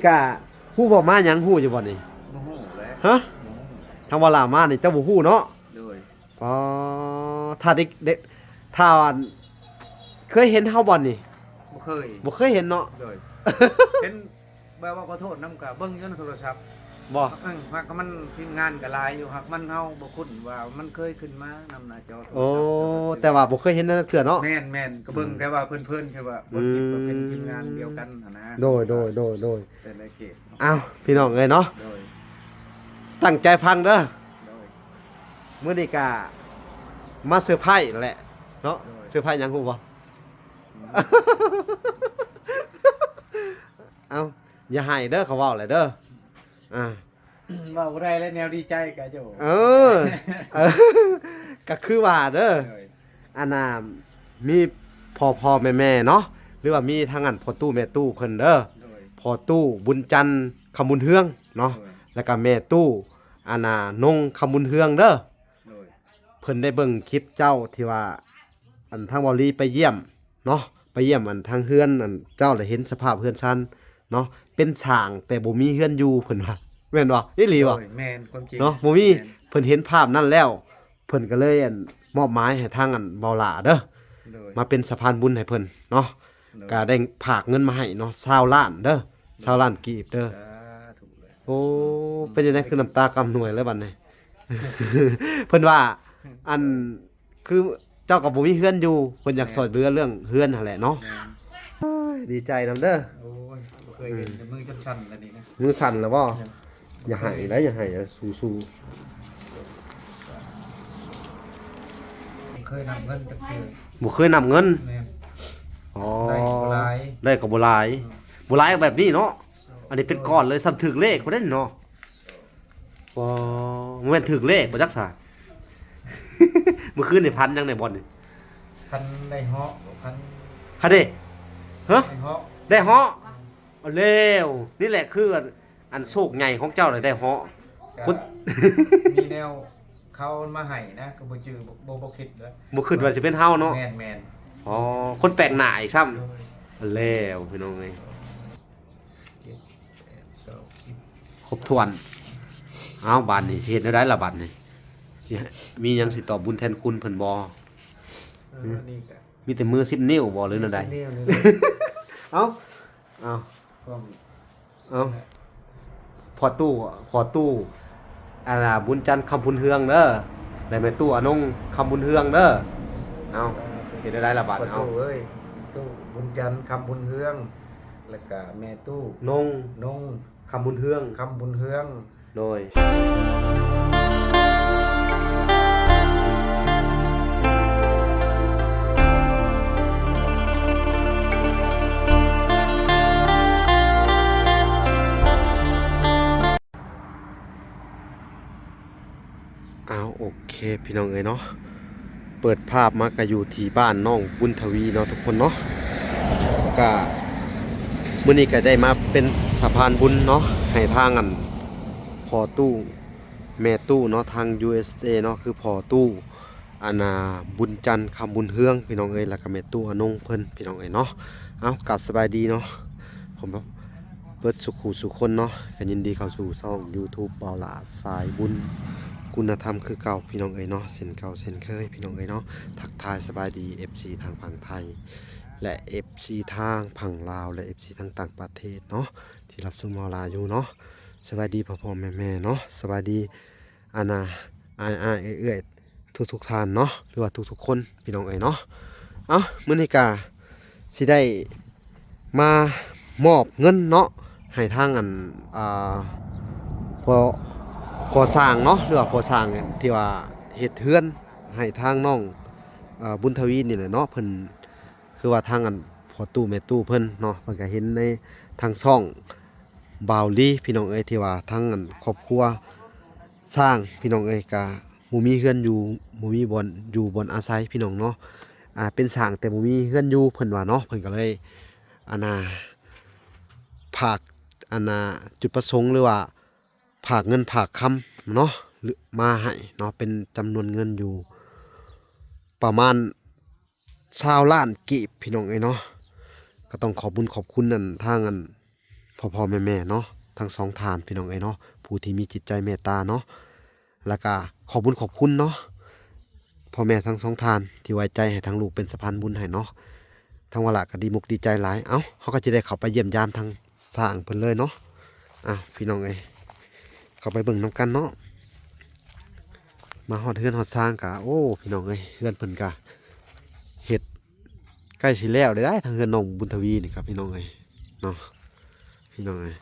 ກະຮູ້ບໍ່ ມາຫຍັງ ຮູ້ຢູ່ບໍ່ນີ້? ບໍ່ຮູ້ແຫຼະ. ຮະ? ບໍ່ຮູ້. ທາງວ່າລາມານີ້ເຈົ້າບໍ່ຮູ້ເນາະ? ໂດຍ. ອໍ ຖ້າເດັກ ເດັກ ຖ້າອັນ ເຄີຍເຫັນເຮົາບໍ່ນີ້? ບໍ່ເຄີຍ. ບໍ່ເຄີຍເຫັນເນາະ? ໂດຍ. ເຫັນ ແບບວ່າຂໍໂທດນຳ ກະເບິ່ງຢູ່ໃນໂທລະສັບ. ບໍ່? ຫາກມັນທີມງານກະຫຼາຍຢູ່ ຫາກມັນເຮົາບໍ່ຄຸ້ນວ່າມັນເຄີຍຂຶ້ນມານຳໜ້າຈໍໂທລະສັບ. ໂອ້ ແຕ່ວ່າບໍ່ເຄີຍເຫັນຈັກເທື່ອເນາະ? ແມ່ນໆ ກະເບິ່ງແຕ່ວ່າເພີນໆ ຄືວ່າບໍ່ຄິດວ່າເປັນທີມງານດຽວກັນຫັ້ນນະ. ໂດຍ ໂດຍ ໂດຍ ໂດຍ. ເປັນໄດ້ເກດ. ອ້າວ ພີ່ນ້ອງເອີຍເນາະ ໂດຍ ຕັ້ງໃຈຟັງເດີ. ໂດຍ. ມື້ນີ້ກະມາເຊີໄພແຫຼະເນາະ. ໂດຍ. ເຊີໄພຫຍັງຮູ້ບໍ່? ອືມ ເອົ້າ ຢ່າໄຫ້ເດີ ເຂົາເວົ້າແຫຼະເດີ. ອ່າ ເວົ້າບໍ່ໄດ້ແລ້ວ ແນວດີໃຈກະໂຈ. ເອີ ເອີ ກະຄືວ່າເດີ. ໂດຍ. ອັນນ່າ ມີພໍ່ໆແມ່ໆເນາະ ຫຼືວ່າມີທາງອັນພໍ່ຕູ້ແມ່ຕູ້ເພິ່ນເດີ. ໂດຍ. ພໍ່ຕູ້ບຸນຈັນ ຄຳບຸນເຮືອງເນາະ. ໂດຍ. ແລ້ວກະແມ່ຕູ້ ອັນນ່າ ນົງ ຄຳບຸນເຮືອງເດີ. ໂດຍ. ເພິ່ນໄດ້ເບິ່ງຄລິບເຈົ້າທີ່ວ່າ ອັນທາງເວົ້າລີໄປຢ້ຽມເນາະ ໄປຢ້ຽມອັນທາງເຮືອນອັນເຈົ້າ ແລ້ວເຫັນສະພາບເຮືອນຊານເນາະ ເປັນຊ່າງແຕ່ບໍ່ມີເຮືອນຢູ່ ເພິ່ນວ່າ ແມ່ນບໍ່? ອີ່ຫຼີບໍ່? ໂດຍ ແມ່ນ ຄວາມຈິງເນາະ ບໍ່ມີ. ແມ່ນ. ເພິ່ນເຫັນພາບນັ້ນແລ້ວ ເພິ່ນກະເລີຍອັນມອບໝາຍໃຫ້ທາງອັນເບົາຫຼ້າເດີ. ໂດຍ. ມາເປັນສະພານບຸນໃຫ້ເພິ່ນເນາະ. ໂດຍ. ກະໄດ້ຝາກເງິນມາໃຫ້ເນາະ ຊາວລ້ານເດີ ຊາວລ້ານກີບເດີ. ສາທຸເລີຍ. ໂອ້ ເປັນຈັ່ງໃດຄືນ້ຳຕາກຳນວຍເລີຍບັດນີ້? ເພິ່ນວ່າ ອັນ ຄືເຈົ້າກະບໍ່ມີເຮືອນຢູ່ ເພິ່ນຢາກ ແມ່ນ ຊ່ອຍເຫຼືອເລື່ອງເຮືອນຫັ້ນແຫຼະເນາະ. ແມ່ນ. ໂອ້ຍ ດີໃຈນຳເດີ. ໂອ້ຍ ບໍ່ເຄີຍເຫັນ ອືມ ແຕ່ມືຈົນສັ່ນລະນີ້ນະ. ມືສັ່ນລະບໍ່? ຍັງ ຢ່າໄຫ້ໄດ໋ ຢ່າໄຫ້ ສູ້ໆ. ບໍ່ເຄີຍນັບເງິນຈັກເທື່ອ. ບໍ່ເຄີຍນັບເງິນ? ແມ່ນ. ອໍ ໄດ້ກະບໍ່ຫຼາຍ ໄດ້ກະບໍ່ຫຼາຍ. ອືມ ບໍ່ຫຼາຍແບບນີ້ເນາະ. ອັນນີ້ເປັນກ້ອນເລີຍ ສ່ຳຖືກເລກພຸ້ນເດ້ເນາະ. ອໍ ບໍ່ແມ່ນຖືກເລກບໍ່ຈັກສາ. ມື້ຄືນນີ້ຝັນຫຍັງແດ່ບ່ອນນີ້? ຝັນໄດ້ເຫາະ ຝັນ ຫັ້ນເດ້. ຮະ? ໄດ້ເຫາະ ໄດ້ເຫາະ. ອືມ ເອົາແລ້ວ ນີ້ແຫຼະຄືອັນ ອັນໂຊກໃຫຍ່ຂອງເຈົ້າລະ ໄດ້ເຫາະ. ກະ ຄົນ ມີແນວເຂົາມາໃຫ້ນະ ກະບໍ່ຈື່ ບໍ່ ບໍ່ ບໍ່ຄິດເລີຍ ບໍ່ຄິດວ່າຊິເປັນເຮົາເນາະ. ແມ່ນໆ. ອໍ ຄົນແປກໜ້າອີກຊ້ຳ. ໂດຍ. ເອົາແລ້ວ ພີ່ນ້ອງເອີຍ. ເຈັດ ແປດ ເກົ້າ ສິບ ຄົບຖ້ວນ. ເອົ້າ ບາດນີ້ຊິເຮັດແນວໃດລະບາດນີ້? ຊິມີຫຍັງຊິຕອບບຸນແທນຄຸນເພິ່ນບໍ່? ເອີ ນີ້ກະ ມີແຕ່ມືສິບນິ້ວບໍ່ ຫຼືແນວໃດ? ສິບນິ້ວນີ້ແຫຼະ. ເອົ້າ ເອົ້າ ເອົ້າ ພໍ່ຕູ້ ພໍ່ຕູ້ ອັນນ່າ ບຸນຈັນ ຄຳບຸນເຮືອງເດີ ແລະ ແມ່ຕູ້ອານົງ ຄຳບຸນເຮືອງເດີ. ເອົ້າ ເຮັດແນວໃດລະບາດ? ພໍ່ຕູ້ເອີຍ ຕູ້ ບຸນຈັນ ຄຳບຸນເຮືອງ ແລ້ວກະແມ່ຕູ້ ນົງ ນົງ ຄຳບຸນເຮືອງ ຄຳບຸນເຮືອງ. ໂດຍ. ອ້າວ ໂອເຄ ພີ່ນ້ອງເອີຍເນາະ ເປີດພາບມາກະຢູ່ທີ່ບ້ານນ້ອງບຸນທະວີເນາະທຸກຄົນເນາະ. ກະມື້ນີ້ກະໄດ້ມາເປັນສະພານບຸນເນາະ ໃຫ້ທາງອັນພໍ່ຕູ້ແມ່ຕູ້ເນາະ ທາງ ຢູເອສເອ ເນາະ ຄືພໍ່ຕູ້ ອັນນ່າ ບຸນຈັນ ຄຳບຸນເຮືອງ ພີ່ນ້ອງເອີຍ ແລ້ວກະແມ່ຕູ້ອານົງເພິ່ນ ພີ່ນ້ອງເອີຍເນາະ. ເອົ້າ ກາບສະບາຍດີເນາະ ເບິດສູ່ຄູ່ສູ່ຄົນເນາະ ກະຍິນດີເຂົ້າສູ່ຊ່ອງຢູທູບ ເບົາຫຼ້າສາຍບຸນ ຄຸນນະທຳຄືເກົ່າ ພີ່ນ້ອງເອີຍເນາະ ເຊັ່ນເກົ່າເຊັ່ນເຄີຍ ພີ່ນ້ອງເອີຍເນາະ. ທັກທາຍສະບາຍດີ ເອັຟຊີ ທາງຝັ່ງໄທ ແລະ ເອັຟຊີ ທາງຝັ່ງລາວ ແລະ ເອັຟຊີ ທາງຕ່າງປະເທດເນາະ ທີ່ຮັບຊົມເຮົາຫຼາຍຢູ່ເນາະ. ສະບາຍດີພໍ່ໆແມ່ໆເນາະ ສະບາຍດີ ອັນນ່າ ອ້າຍໆເອື້ອຍໆ ທຸກໆທ່ານເນາະ ຫຼືວ່າທຸກໆຄົນ ພີ່ນ້ອງເອີຍເນາະ. ເອົ້າ ມື້ນີ້ກະຊິໄດ້ມາມອບເງິນເນາະ ໃຫ້ທາງອັນ ອ່າ ພໍ່ ພໍ່ຊ່າງເນາະ ຫຼືວ່າພໍ່ຊ່າງທີ່ວ່າເຮັດເຮືອນໃຫ້ທາງນ້ອງ ອ່າ ບຸນທະວີນີ້ແຫຼະເນາະ. ເພິ່ນ ຄືວ່າທາງອັນພໍ່ຕູ້ແມ່ຕູ້ເພິ່ນເນາະ ເພິ່ນກະເຫັນໃນທາງຊ່ອງບ່າວລີ ພີ່ນ້ອງເອີຍ ທີ່ວ່າທາງອັນຄອບຄົວຊ່າງ ພີ່ນ້ອງເອີຍ ກະບໍ່ມີເຮືອນຢູ່ ບໍ່ມີບ່ອນຢູ່ບ່ອນອາໄສ ພີ່ນ້ອງເນາະ. ອ່າ ເປັນຊ່າງແຕ່ບໍ່ມີເຮືອນຢູ່ ເພິ່ນວ່າເນາະ ເພິ່ນກະເລີຍ ອັນນ່າ ຝາກ ອັນນ່າ ຈຸດປະສົງ ຫຼືວ່າ ຝາກເງິນຝາກຄຳເນາະ ມາໃຫ້ເນາະ ເປັນຈຳນວນເງິນຢູ່ປະມານຊາວລ້ານກີບ ພີ່ນ້ອງເອີຍເນາະ. ກະຕ້ອງຂອບບຸນຂອບຄຸນອັນທາງອັນ ພໍ່ໆແມ່ໆເນາະ ທັງສອງທ່ານ ພີ່ນ້ອງເອີຍເນາະ ຜູ້ທີ່ມີຈິດໃຈເມດຕາເນາະ ແລ້ວກະຂອບບຸນຂອບຄຸນເນາະ ພໍ່ແມ່ທັງສອງທ່ານທີ່ໄວ້ໃຈໃຫ້ທາງລູກເປັນສະພານບຸນໃຫ້ເນາະ. ທາງວາລະກໍດີມຸກດີໃຈຫຼາຍ. ເອົ້າ ເຮົາກໍຈະໄດ້ເຂົ້າໄປຢ້ຽມຢາມທາງຊ່າງເພິ່ນເລີຍເນາະ. ອ່ະ ພີ່ນ້ອງເອີຍ ເຂົ້າໄປເບິ່ງນຳກັນເນາະ. ມາຮອດເຮືອນຮອດຊານກະ ໂອ້ ພີ່ນ້ອງເອີຍ ເຮືອນເພິ່ນກະເຮັດໃກ້ຊິແລ້ວເດ້ ທາງເຮືອນນ້ອງບຸນທະວີນີ້ກະ ພີ່ນ້ອງເອີຍເນາະ ພີ່ນ້ອງເອີຍ.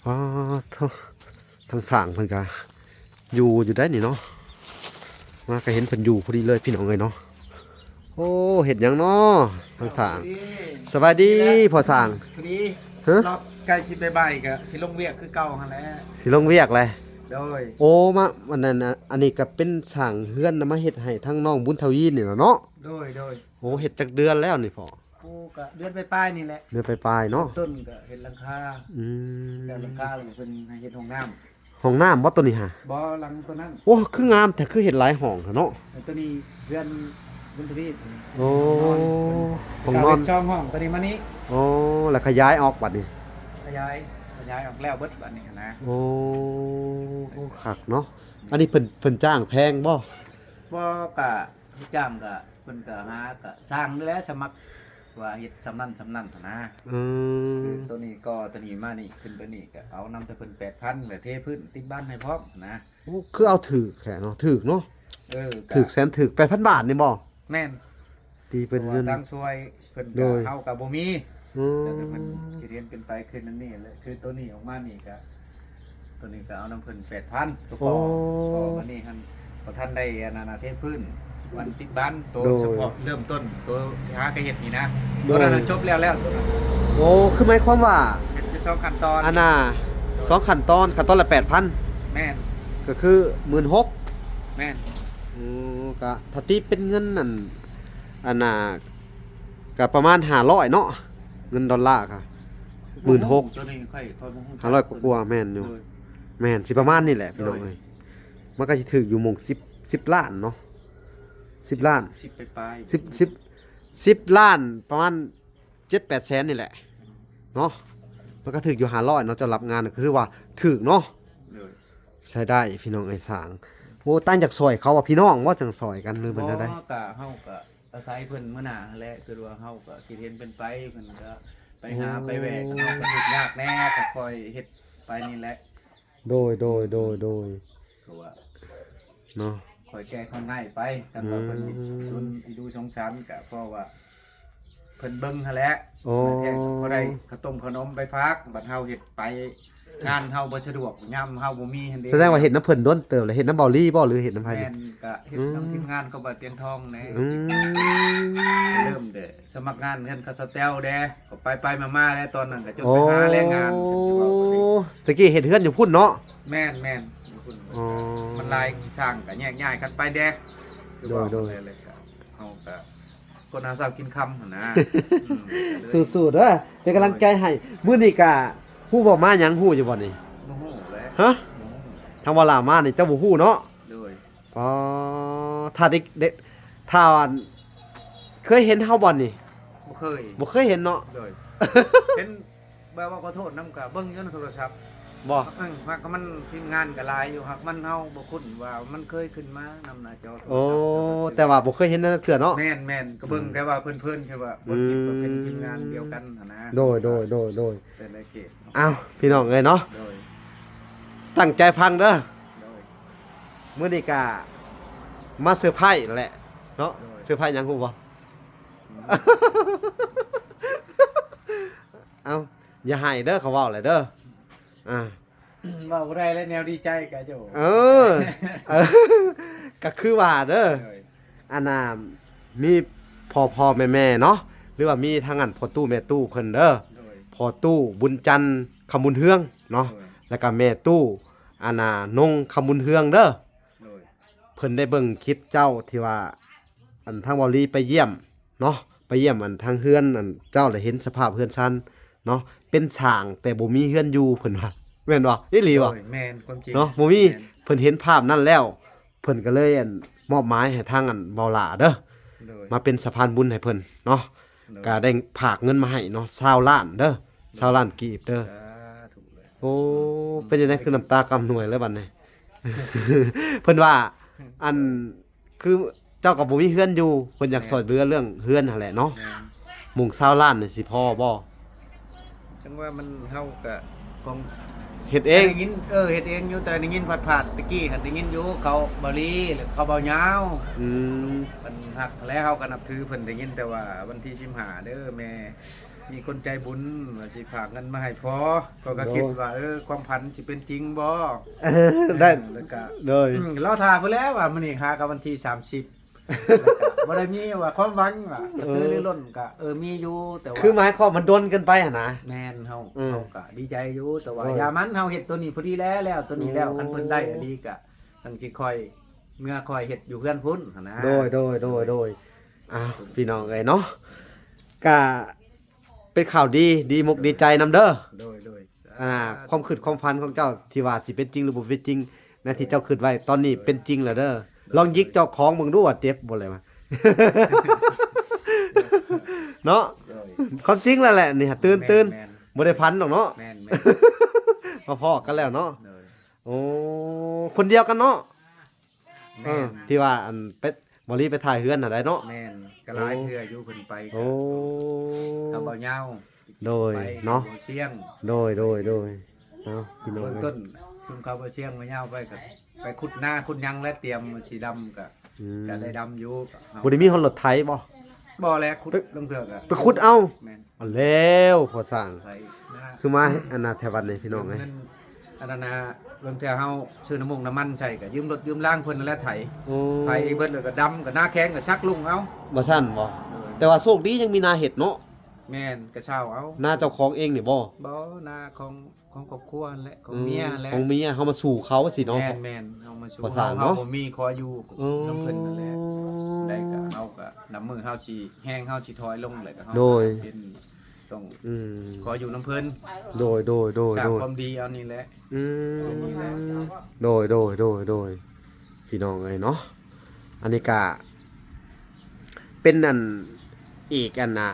ປາດໂທ້ ທາງຊ່າງເພິ່ນກະຢູ່ ຢູ່ໄດ໋ນີ້ເນາະ. ມາກະເຫັນເພິ່ນຢູ່ພໍດີເລີຍ ພີ່ນ້ອງເອີຍເນາະ. ໂອ້ ເຮັດຫຍັງເນາະທາງຊ່າງ? ສະບາຍດີ ພໍດີ ພໍ່ຊ່າງ. ພໍດີ ຮະ? ລອກໃກ້ຊິບ່າຍໆ ກະຊິລົງວຽກຄືເກົ່າຫັ້ນແຫຼະ. ຊິລົງວຽກແຫຼະ? ໂດຍ. ໂອ້ ມາ ອັນນັ້ນ ອັນນີ້ກະເປັນຊ່າງເຮືອນນຳມາເຮັດໃຫ້ທາງນ້ອງບຸນທະວີນີ້ແຫຼະເນາະ? ໂດຍ ໂດຍ. ໂອ້ ເຮັດຈັກເດືອນແລ້ວນີ້ພໍ່? ໂອ້ ກະເດືອນປາຍໆນີ້ແຫຼະ. ເດືອນປາຍໆເນາະ. ຕົ້ນກະເຮັດຫຼັງຄາ. ອືມ. ແລ້ວຫຼັງຄາແລ້ວເພິ່ນໃຫ້ເຮັດຫ້ອງນ້ຳ. ຫ້ອງນ້ຳບໍ່ໂຕນີ້ຫະ? ບໍ່ ຫຼັງໂຕນັ້ນ. ໂອ້ ຄືງາມແທ້ ຄືເຮັດຫຼາຍຫ້ອງແທ້ເນາະ. ໂຕນີ້ເຮືອນບຸນທະວີ. ໂອ້ ຫ້ອງນອນ ຫ້ອງນອນ ເຮັດສອງຫ້ອງ ໂຕນີ້ມານີ້. ໂອ້ ແລ້ວຂະຫຍາຍອອກບັດນີ້. ຂະຫຍາຍ ຂະຫຍາຍອອກແລ້ວເບິດບັດນີ້ຫັ້ນນະ. ໂອ້ ໂອ້ ຄັກເນາະ. ອັນນີ້ເພິ່ນ ເພິ່ນຈ້າງແພງບໍ່? ບໍ່ ກະ ລູກຈ້າງກະ ເພິ່ນກະຫາກະຊ່າງນີ້ແຫຼະ ສະໝັກວ່າເຮັດສ່ຳນັ້ນສ່ຳນັ້ນຫັ້ນນະ. ອືມ. ຄືໂຕນີ້ກໍໂຕນີ້ມານີ້ ຂຶ້ນໄປນີ້ກະເອົານຳແຕ່ເພິ່ນແປດພັນ ແລະເທພື້ນຕິດບານໃຫ້ພ້ອມນະ. ໂອ້ ຄືເອົາຖືກແທ້ເນາະ. ຖືກເນາະ. ເອີ ກະຖືກແສນຖືກ ແປດພັນບາດນີ້ບໍ່? ແມ່ນ. ຕີເປັນເງິນ ເພາະວ່າທາງຊ່ວຍເພິ່ນ ໂດຍ ກະ ເຮົາກະບໍ່ມີ. ອືມ. ແລ້ວແຕ່ເພິ່ນຄິດເຫັນເປັນໄປຄືນັ້ນນີ້ແຫຼະ ຄືໂຕນີ້ອອກມານີ້ກະ ໂຕນີ້ກະເອົານຳເພິ່ນແປດພັນ ໂອ້ ເພາະວ່ານີ້ຫັ້ນບໍ່ທັນໄດ້ອັນນັ້ນນະ ເທພື້ນ ວັນຕິດບານ ໂຕ ໂດຍ ສະເພາະເລີ່ມຕົ້ນ ໂຕທີ່ຫາກະເຮັດນີ້ນະ. ໂດຍ. ໂຕນັ້ນນະຈົບແລ້ວແລ້ວ ໂຕນັ້ນ. ໂອ້ ຄືໝາຍຄວາມວ່າ ເຮັດຢູ່ສອງຂັ້ນຕອນ ອັນນ່າ ໂດຍ ສອງຂັ້ນຕອນ ຂັ້ນຕອນລະແປດພັນ. ແມ່ນ. ກະຄືໝື່ນຫົກ. ແມ່ນ. ໂອ້ ກະຖ້າຕີເປັນເງິນນັ້ນ ອັນນ່າ ກະປະມານຫ້າຮ້ອຍເນາະ ເງິນດອນລາກະໝື່ນຫົກ. ໂຕນີ້ຂ້ອຍ ຂ້ອຍບໍ່ຮູ້ຈັກ ຫ້າຮ້ອຍກວ່າໆ. ແມ່ນຢູ່. ໂດຍ. ແມ່ນ ຊິປະມານນີ້ແຫຼະ ໂດຍ ພີ່ນ້ອງເອີຍ. ມັນກະຊິຖືກຢູ່ໝ່ອງສິບ ສິບລ້ານເນາະ ສິບລ້ານ ສິບປາຍໆ ສິບ ສິບ ສິບລ້ານ ປະມານເຈັດແປດແສນນີ້ແຫຼະເນາະ. ມັນກະຖືກຢູ່ຫ້າຮ້ອຍເນາະ ສຳລັບງານກະຖືວ່າຖືກເນາະ. ໂດຍ. ໃຊ້ໄດ້ ພີ່ນ້ອງເອີຍ ຊ່າງ. ໂອ້ ຕ່າງຈາກຊ່ອຍເຂົາວ່າ ພີ່ນ້ອງບໍ່ ຈັ່ງຊ່ອຍກັນ ຫຼືເປັນແນວໃດ? ບໍ່ ກະເຮົາກະ ອາໄສເພິ່ນມື້ໜ້າຫັ້ນແຫຼະ ຄືວ່າເຮົາກະຄິດເຫັນເປັນໄປ ເພິ່ນກະໄປຫາ ໂອ້ ໄປແວ່ ເຮົາກະທຸກຍາກແດ່ ກະຄ່ອຍເຮັດໄປນີ້ແຫຼະ. ໂດຍ ໂດຍ ໂດຍ ໂດຍ. ເພາະວ່າ ເນາະ ຄ່ອຍແກ້ຄ່ອຍງ່າຍໄປ ຄັນວ່າເພິ່ນ ອືມ ດົນອີດູສົງສານ ກະເພາະວ່າເພິ່ນເບິ່ງຫັ້ນແຫຼະ. ໂອ້ ບາດແທ້ກະພໍໄດ້ເຂົ້າຕົ້ມເຂົ້າໜົມໄປຝາກ ບັດເຮົາເຮັດໄປ ງານເຮົາບໍ່ສະດວກ ຍາມເຮົາບໍ່ມີຫັ້ນເດ້. ສະແດງວ່າເຮັດນຳເພິ່ນດົນເຕີບແລ້ວ ເຮັດນຳເບົາລີບໍ່ ຫຼືເຮັດນຳໃຜນີ້? ແມ່ນ ກະເຮັດນຳ ອືມ ທີມງານຂອງບ່າວຕຽນທອງແດ່. ອືມ. ເລີ່ມແຕ່ສະໝັກງານເຮືອນຂະສະແຕວແດ່ ກໍໄປໆມາໆແດ່ ຕອນນັ້ນກະຈົນ ໂອ້ ໄປຫາແລງງານ ຕະກີ້ເຮັດເຮືອນຢູ່ພຸ້ນເນາະ? ແມ່ນໆ ຢູ່ພຸ້ນ. ອໍ ມັນຫຼາຍ ຊ່າງກະແຍກຍ້າຍກັນໄປແດ່. ຄືວ່າ ໂດຍໆ ແລ້ວກະເຮົາກະ ຄົນຫາເຊົ້າກິນຄ່ຳຫັ້ນນະ. ອືມ ສູ້ໆເດີ ເປັນກຳລັງໃຈໃຫ້. ໂດຍ. ມື້ນີ້ກະຮູ້ບໍ່ມາຫຍັງ ຮູ້ຢູ່ບໍ່ນີ້? ບໍ່ຮູ້ແຫຼະ. ຮະ? ບໍ່ຮູ້. ທາງວ່າລາວມານີ້ເຈົ້າບໍ່ຮູ້ເນາະ? ໂດຍ. ອໍ ຖ້າໄດ້ ໄດ້ ຖ້າ ເຄີຍເຫັນເຮົາບໍ່ນີ້? ບໍ່ເຄີຍ. ບໍ່ເຄີຍເຫັນເນາະ? ໂດຍ. ເຫັນ ແບບວ່າຂໍໂທດນຳ ກະເບິ່ງຢູ່ໃນໂທລະສັບ. ບໍ່? ເອີ ຫາກມັນທີມງານກະຫຼາຍຢູ່ ຫາກມັນເຮົາບໍ່ຄຸ້ນວ່າມັນເຄີຍຂຶ້ນມານຳໜ້າຈໍໂທລະສັບ. ໂອ້ ແຕ່ວ່າບໍ່ເຄີຍເຫັນຈັກເທື່ອເນາະ? ແມ່ນໆ ກະເບິ່ງ ອືມ ແຕ່ວ່າເພີນໆ ຄືວ່າບໍ່ຄິດວ່າເປັນ ອືມ ທີມງານດຽວກັນຫັ້ນນະ. ໂດຍໆໆໆ. ແຕ່ໃນເຂດ ອ້າວ ພີ່ນ້ອງເອີຍເນາະ. ໂດຍ. ຕັ້ງໃຈຟັງເດີ. ໂດຍ. ມື້ນີ້ກະມາເຊີໄພແຫຼະເນາະ. ໂດຍ. ເຊີໄພຫຍັງຮູ້ບໍ່? ອືມ. ເອົ້າ ຢ່າໄຫ້ເດີ ເຂົາເວົ້າແຫຼະເດີ. ອ່າ ເວົ້າບໍ່ໄດ້ແລ້ວ ແນວດີໃຈກະໂຈ. ເອີ ເອີ ກະຄືວ່າເດີ. ໂດຍ. ອັນນ່າ ມີພໍ່ໆແມ່ໆເນາະ ຫຼືວ່າມີທາງອັນພໍ່ຕູ້ແມ່ຕູ້ເພິ່ນເດີ. ໂດຍ. ພໍ່ຕູ້ບຸນຈັນ ຄຳບຸນເຮືອງເນາະ. ໂດຍ. ແລ້ວກະແມ່ຕູ້ ອັນນ່າ ນົງ ຄຳບຸນເຮືອງເດີ. ໂດຍ. ເພິ່ນໄດ້ເບິ່ງຄລິບເຈົ້າທີ່ວ່າ ອັນທາງເບົາລີໄປຢ້ຽມເນາະ ໄປຢ້ຽມອັນທາງເຮືອນອັນເຈົ້າ ແລ້ວເຫັນສະພາບເຮືອນຊານເນາະ ເປັນຊ່າງແຕ່ບໍ່ມີເຮືອນຢູ່ ເພິ່ນວ່າ ແມ່ນບໍ່? ອີ່ຫຼີບໍ່? ໂດຍ ແມ່ນ ຄວາມຈິງເນາະ ບໍ່ມີ. ແມ່ນ. ເພິ່ນເຫັນພາບນັ້ນແລ້ວ ເພິ່ນກະເລີຍອັນມອບໝາຍໃຫ້ທາງອັນເບົາຫຼ້າເດີ. ໂດຍ. ມາເປັນສະພານບຸນໃຫ້ເພິ່ນເນາະ. ໂດຍ. ກະໄດ້ຝາກເງິນມາໃຫ້ເນາະ ຊາວລ້ານເດີ. ຊາວລ້ານກີບເດີ. ສາທຸເລີຍ. ໂອ້ ເປັນຈັ່ງໃດຄືນ້ຳຕາກຳນວຍແລ້ວບັດນີ້? ເພິ່ນວ່າ ອັນ ຄືເຈົ້າກໍບໍ່ມີເຮືອນຢູ່ ເພິ່ນຢາກ ແມ່ນ ຊ່ອຍເຫຼືອເລື່ອງເຮືອນຫັ້ນແຫຼະເນາະ. ແມ່ນ. ມຸງຊາວລ້ານນີ້ຊິພໍບໍ່? ຈັ່ງວ່າມັນ ເຮົາກະຂອງ ເຮັດເອງ. ໄດ້ຍິນ ເອີ ເຮັດເອງຢູ່ ແຕ່ໄດ້ຍິນຜ່ານໆ ຕະກີ້ຫັ້ນໄດ້ຍິນຢູ່ ເຂົາເບົາຫຼີ ແລ້ວເຂົາເບົາຍາວ. ອືມ. ເພິ່ນຮັກແຫຼະ ເຮົາກໍນັບຖືເພິ່ນ ໄດ້ຍິນແຕ່ວ່າວັນທີສິບຫ້າເດີ ແມ່ ມີຄົນໃຈບຸນວ່າຊິຝາກເງິນມາໃຫ້ພໍ ຂ້ອຍກໍ ໂດຍ ຄິດວ່າ ເອີ ຄວາມຝັນຊິເປັນຈິງບໍ່? ເອີ ໄດ້ ແລ້ວກະ ໂດຍ ອືມ ລໍຖ້າພຸ້ນແຫຼະວ່າມື້ນີ້ຫາກັບວັນທີສາມສິບ ແລ້ວກະບໍ່ໄດ້ມີວ່າຄວາມຫວັງວ່າ ເອີ ກະຕືລືລົ້ນກະ ເອີ ມີຢູ່ ແຕ່ວ່າ ຄືໝາຍຄວາມມັນດົນເກີນໄປຫັ້ນນະ. ແມ່ນ ເຮົາ ອືມ ເຮົາກະດີໃຈຢູ່ ແຕ່ວ່າ ໂດຍ ຢ່າມັນ ເຮົາເຮັດໂຕນີ້ພໍດີແລ້ວ ແລ້ວໂຕນີ້ແລ້ວ ໂອ້ ຄັນເພິ່ນໄດ້ອີ່ຫຼີກະຈັ່ງຊິຄ່ອຍເມືອຄ່ອຍເຮັດຢູ່ເຮືອນພຸ້ນຫັ້ນນະ. ໂດຍ ໂດຍ ໂດຍ ໂດຍ. ອ້າວ ພີ່ນ້ອງເອີຍເນາະ ກະ ເປັນຂ່າວດີ ດີມົກດີໃຈນຳເດີ. ໂດຍ ໂດຍ. ອ່າ ຄວາມຄິດຄວາມຝັນຂອງເຈົ້າທີ່ວ່າຊິເປັນຈິງ ຫຼື ບໍ່ເປັນຈິງ ໃນທີ່ເຈົ້າຄິດໄວ້ ຕອນນີ້ເປັນຈິງແລ້ວເດີ. ໂດຍ ລອງຍິກເຈົ້າຂອງເບິ່ງດູວ່າເຈັບບໍ່ແລ້ວ ເນາະ. ໂດຍ ຄວາມຈິງແລ້ວແຫຼະນີ້ ຕື່ນ ແມ່ນ ຕື່ນ ແມ່ນ ບໍ່ໄດ້ຝັນດອກເນາະ. ແມ່ນ ແມ່ນ ມາພໍ້ກັນແລ້ວເນາະ. ໂດຍ ໂອ້ ຄົນດຽວກັນເນາະ. ແມ່ນ ເອີ ທີ່ວ່າອັນໄປ ບໍ່ລີໄປຖ່າຍເຮືອນຫັ້ນໃດເນາະ. ແມ່ນ ກໍຫຼາຍເທື່ອຢູ່ເພິ່ນໄປ ໂອ້ ກັບເບົາຍາວ. ໂດຍ ໄປ ເນາະ ເບົາຊຽງ. ໂດຍ ໂດຍ ໂດຍ. ເອົາ ພີ່ນ້ອງ ເບື້ອງຕົ້ນ ຊຸມເຂົາເບົາຊຽງເບົາຍາວໄປ ກໍໄປຂຸດນາຂຸດຫຍັງ ແລະຕຽມຊິດຳ ກໍ ອືມ ກໍໄດ້ດຳຢູ່. ບໍ່ໄດ້ມີຮອດລົດໄຖບໍ່? ບໍ່ແຫຼະ ຂຸດ ໄປ ລາງເທື່ອກໍ ໄປຂຸດເອົາ. ແມ່ນ. ເອົາແລ້ວພໍ່ຊ່າງ ໄປນາ ຄືມາ ອືມ ອັນນະແຖວວັດນີ້ພີ່ນ້ອງເອີຍ. ເງິນອັນນັ້ນນະ ເບິ່ງແຕ່ເຮົາຊື້ນ້ຳມັນນ້ຳມັນໃສ່ ກໍຢືມລົດຢືມລາງເພິ່ນນັ້ນແຫຼະໄຖ. ໂອ້ ໄຖເບິດແລ້ວກໍດຳ ກໍນາແຂງກໍສັກລຸງເອົາ ວ່າຊັ້ນບໍ່? ໂດຍ. ແຕ່ວ່າໂຊກດີຍັງມີນາເຮັດເນາະ. ແມ່ນ ກໍເຊົ່າເອົາ. ນາເຈົ້າຂອງເອງນີ້ບໍ່? ບໍ່ ນາຂອງ ຂອງຄອບຄົວຫັ້ນແຫຼະ ຂອງເມຍຫັ້ນແຫຼະ. ອືມ ຂອງເມຍ ເຮົາມາສູ່ເຂົາຊີ້ເນາະ. ແມ່ນໆ ເຮົາມາສູ່ ພໍ່ຊ່າງເນາະ ເຮົາບໍ່ມີ ຂໍຢູ່ ເອີ ນຳເພິ່ນນັ້ນແຫຼະ. ໄດ້ກໍເຮົາກໍ ນ້ຳມືເຮົາຊິ ແຮງເຮົາຊິຖອຍລົງ ແລ້ວກໍເຮົາ ໂດຍ ກໍເປັນ ຕ້ອງ ອືມ ຂໍຢູ່ນຳເພິ່ນ. ໂດຍ ໂດຍ ໂດຍ ສ້າງ ໂດຍ ຄວາມດີເອົານີ້ແຫຼະ. ອືມ ອັນນີ້ແຫຼະ. ໂດຍ ໂດຍ ໂດຍ ໂດຍ ພີ່ນ້ອງເອີຍເນາະ. ອັນນີ້ກະເປັນອັນ ອີກອັນນ່າ